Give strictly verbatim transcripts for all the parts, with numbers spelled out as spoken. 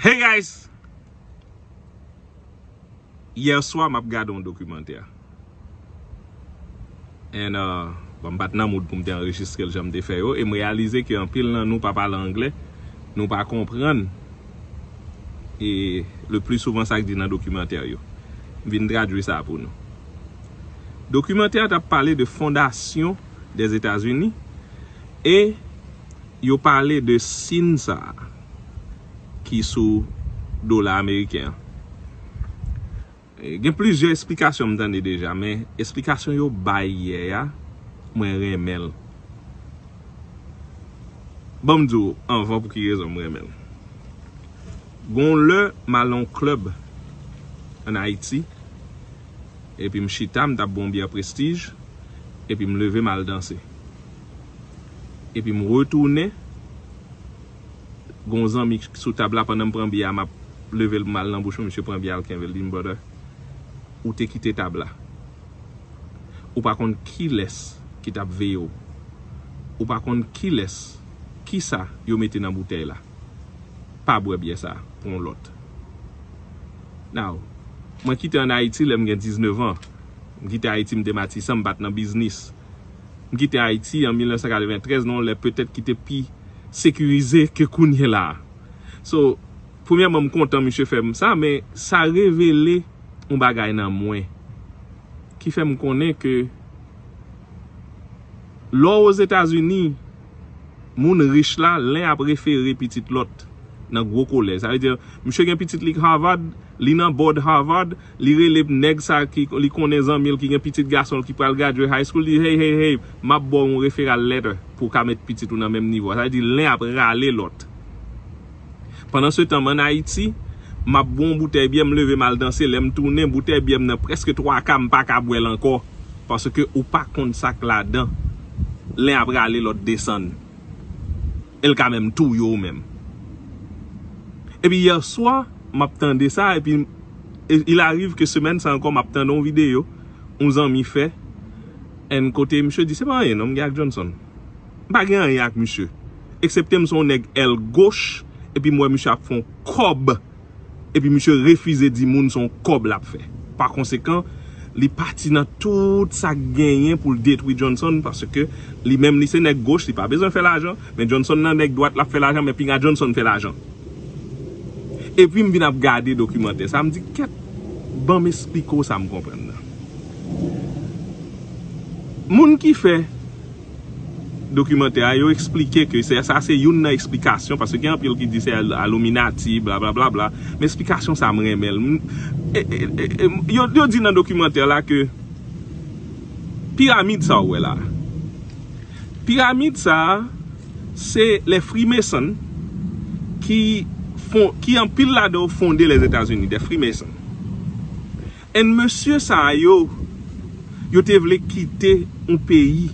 Hey guys! Yè swa m ap gade yon dokimantè. And uh, bon, m pa t nan mood pou m te anrejistre l jan m te fè yo, e m reyalize ke anpil nan nou pa pale anglè, nou pa konprann e le pli souvan sa k di nan dokimantè yo. M vin tradui sa pou nou. Dokimantè a t ap pale de fondasyon Dèzetazini e yo pale de sin sa a ki sou dola ameriken an. E, gen plizyè esplikasyon m tande deja, men esplikasyon yo bay yè a, mwen renmen l. Ban m di w anvan pou ki rezon m renmen l. Gon lè m al nan yon klèb ann Ayiti, epi m chita, m t ap bwè yon byè Prestige, epi m leve m al danse. Epi m retounen, gon zanmi sou tab la, pandan m pran byè a, m ap leve l pou m al nan bouch mwen, misye pran byè a, l kenbe l, li di m, "Brother, ou te kite tab la. Ou pa konn kilès ki t ap veye w. Ou pa konn kilès, kisa yo mete nan boutèy la. Pa bwè byè sa a, pran yon lòt." Now, mwen kite ann Ayiti lè m gen diznèf an. M kite Ayiti, m te matisan, m pa t nan biznis. M kite Ayiti an mil nèf san katreventrèz, nan yon lè petèt ki te pi sekirize ke kounye la a. So, premyèman, m kontan misye fè m sa, men sa revele yon bagay nan mwen ki fè m konnen ke lè w Ozetazini, moun rich la, len ap refere pitit lòt nan gwo kolèj. Sa vle di, misye gen pitit li Harvard, li nan board Harvard, li rele nèg sa ki li konnen zanmi l ki gen pitit gason l ki pral gradye high school, li di, "Hey, hey, hey, m ap ba w yon referral letter pou w ka met pitit ou nan menm nivo a." Sa vle di, len ap rale lòt. Pandan se tan, m ann Ayiti, m ap bwè yon boutèy byè, m leve m al danse, lè m tounen, boutèy byè m nan prèske twa ka, m pa ka bwè l ankò, paske ou pa konn sa k ladan. Len ap rale lòt desann. E l ka menm touye w menm. Epi yè swa, m ap tande sa, epi e, il arrive ke semèn sa ankò, m ap tande yon videyo yon zanmi fè, and kote misye di, "Se pa anyen non, m gen ak Johnson." M pa gen anyen ak misye. Eksepte m se yon nèg èl goch, epi m wè misye ap fè yon kòb, epi misye refize di moun se yon kòb l ap fè. Pa konsekan, li pati nan tout sa k genyen pou l detwi Johnson, paske li menm li se nèg goch, li pa bezwen fè lajan, men Johnson nan nèg dwat, l ap fè lajan, men pinga Johnson fè lajan. Epi m vin ap gade dokimantè sa, m di, "Kèt, ban m esplike w sa m konprann nan." Moun ki fè dokimantè a, yo eksplike ke se, sa se youn nan eksplikasyon, paske gen anpil ki di se Illuminati, blablabla, men eksplikasyon sa m renmen l. M, e, e, e, e, yo, yo di nan dokimantè la ke piramid sa w wè la, piramid sa a, se les Freemasons ki fon, ki anpil ladan yo fonde Lèzetazini, des Freemasons. And mesye sa yo, yo te vle kite yon peyi.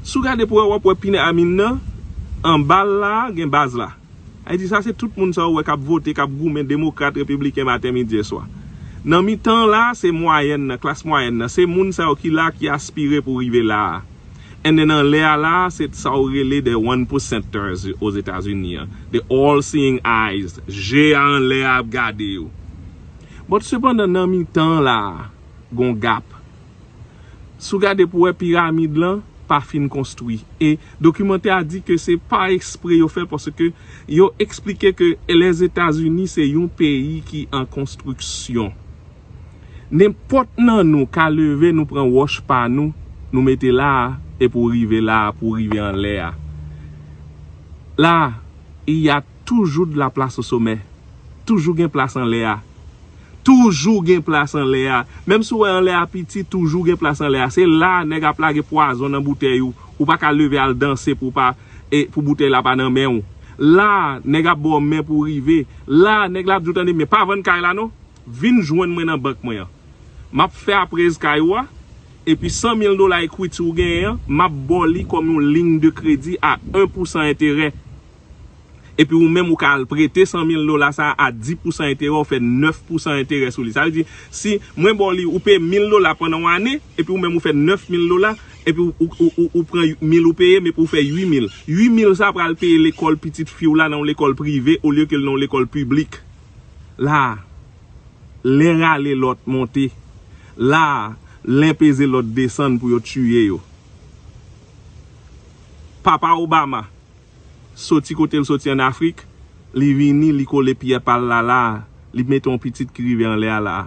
Si w gade pou wè, w ap wè piramid nan, anba l la, gen baz la. Sa vle di sa se tout moun sa yo wè k ap vote, k ap goumen, demokrat, repibliken, maten, midi e swa. Nan mitan la, se mwayèn nan, klas mwayèn nan. Se moun sa yo ki la, ki aspire pou rive la a. And then anlè a la, se sa yo rele the one percenters Ozetazini an. The all seeing eyes. Je a anlè a ap gade yo. But sepandan, nan mitan la, gon gap. Si w gade pou wè piramid lan pa fin konstwi. E dokimantè a di ke se pa ekspre yo fè l, paske yo eksplike ke Lèzetazini se yon peyi ki an konstriksyon. Nenpòt nan nou ka leve, nou pran wòch pa nou, nou mete la a, e pou rive la a, pou rive anlè a. La, il y a toujours de la place au sommet. Toujou gen plas anlè a. Toujou gen plas anlè a. Menm si w wè anlè a piti, toujou gen plas anlè a. Se la nèg ap lage pwazon nan boutèy ou. Ou pa ka leve al danse pou pa, e, pou boutèy la pa nan men w. La, nèg ap ba w men pou w rive. La, nèg la ap di w, "Tande, men pa vann kay la non. Vin jwenn mwen nan bank mwen an. M ap fè aprez kay ou a, epi san mil dola equity ou genyen an, m ap ba w li kòm yon liy de kredi a en pousan enterè." Epi ou menm ou ka al prete san mil dola sa a a dis pousan enterè, ou fè nèf pousan enterè sou li. Sa vle di, si mwen ba w li, ou peye mil dola pandan yon ane, epi ou menm ou fè nèf mil dola, Epi ou, ou, ou, ou, ou pran mil ou peye, men pou w fè uit mil. Uit mil sa pral peye lekòl pitit fi w la nan yon lekòl prive olye ke l nan yon lekòl piblik. La, len rale lòt monte. La, len peze lòt desann pou yo tiye yo. Papa Obama soti kote l soti ann Afrik, li vini, li kole pyè pa l la la, li mete yon pitit ki rive anlè a la.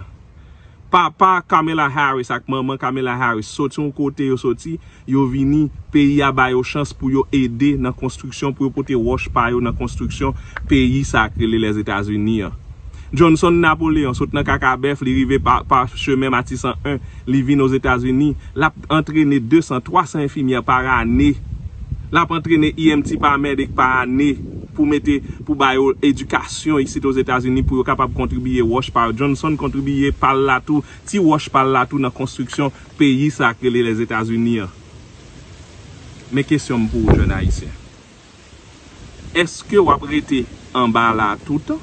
Papa Kamala Harris ak manman Kamala Harris soti yon kote yo soti, yo vini, peyi a ba yo chans pou yo ede nan konstriksyon, pou yo pote wòch pa yo nan konstriksyon peyi sa k rele Lèzetazini an. Johnson Napoleon sot nan Kakabèf, li rive pa, pa chemen Matisan en, li vin Ozetazini, l ap antrene de san, twa san enfimyè pa ane. L ap antrene E M T paramedic pa ane pou mete, pou ba yo edikasyon isit Ozetazini pou yo kapab kontribiye wòch pa yo. Johnson kontribiye pa l la tou, ti wòch pa l la tou nan konstriksyon peyi sa k rele Lèzetazini an. Men kesyon m pou ou, jèn ayisyen. Èske w ap rete anba la toutan?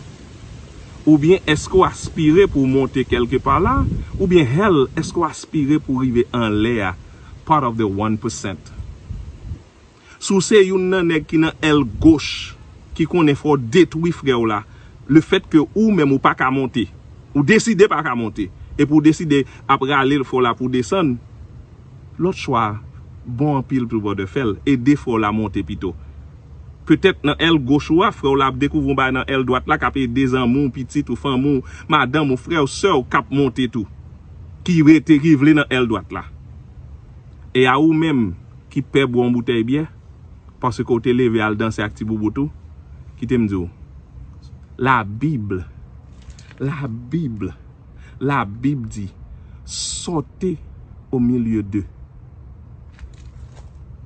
Oubyen èske w aspire pou w monte kèlke pa la? Oubyen hèl, èske w aspire pou w rive anlè a, part of the one percent? Si w se youn nan nèg ki nan èl goch, ki konnen fò w detwi frè w la, lefètke ou menm ou pa ka monte, ou deside pa ka monte, epi w deside ap rale l fò w la pou w desann, lòt chwa a bon anpil tou, brother, fè l, ede frè w la monte pito. Petèt nan èl goch ou a, frè w la ap dekouvri yon bagay nan èl dwat la k ap ede zanmi w, pitit ou, fanmi w, madanm ou, frè w, sè w k ap monte tou, ki rete, ki vle nan èl dwat la. E a ou menm ki pè bwè yon boutèy byè, paske w te leve al danse ak ti boubout ou, kite m di w, Labib, Labib, Labib di, sauter au milieu d'eux.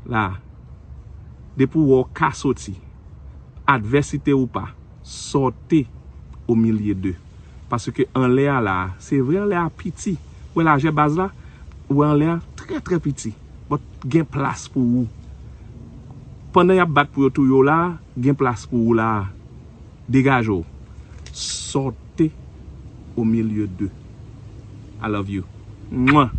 La, depi w wè w ka soti, advèsite ou pa, sauter au milieu d'eux. Paske anlè a la, se vre anlè a piti. Ou wè lajè baz la? Ou wè anlè a trè, trè piti. But gen plas pou ou. Pandan y ap bat pou yo touye w la, gen plas pou ou la. Degaje w. Sauter au milieu d'eux. I love you. Mwa.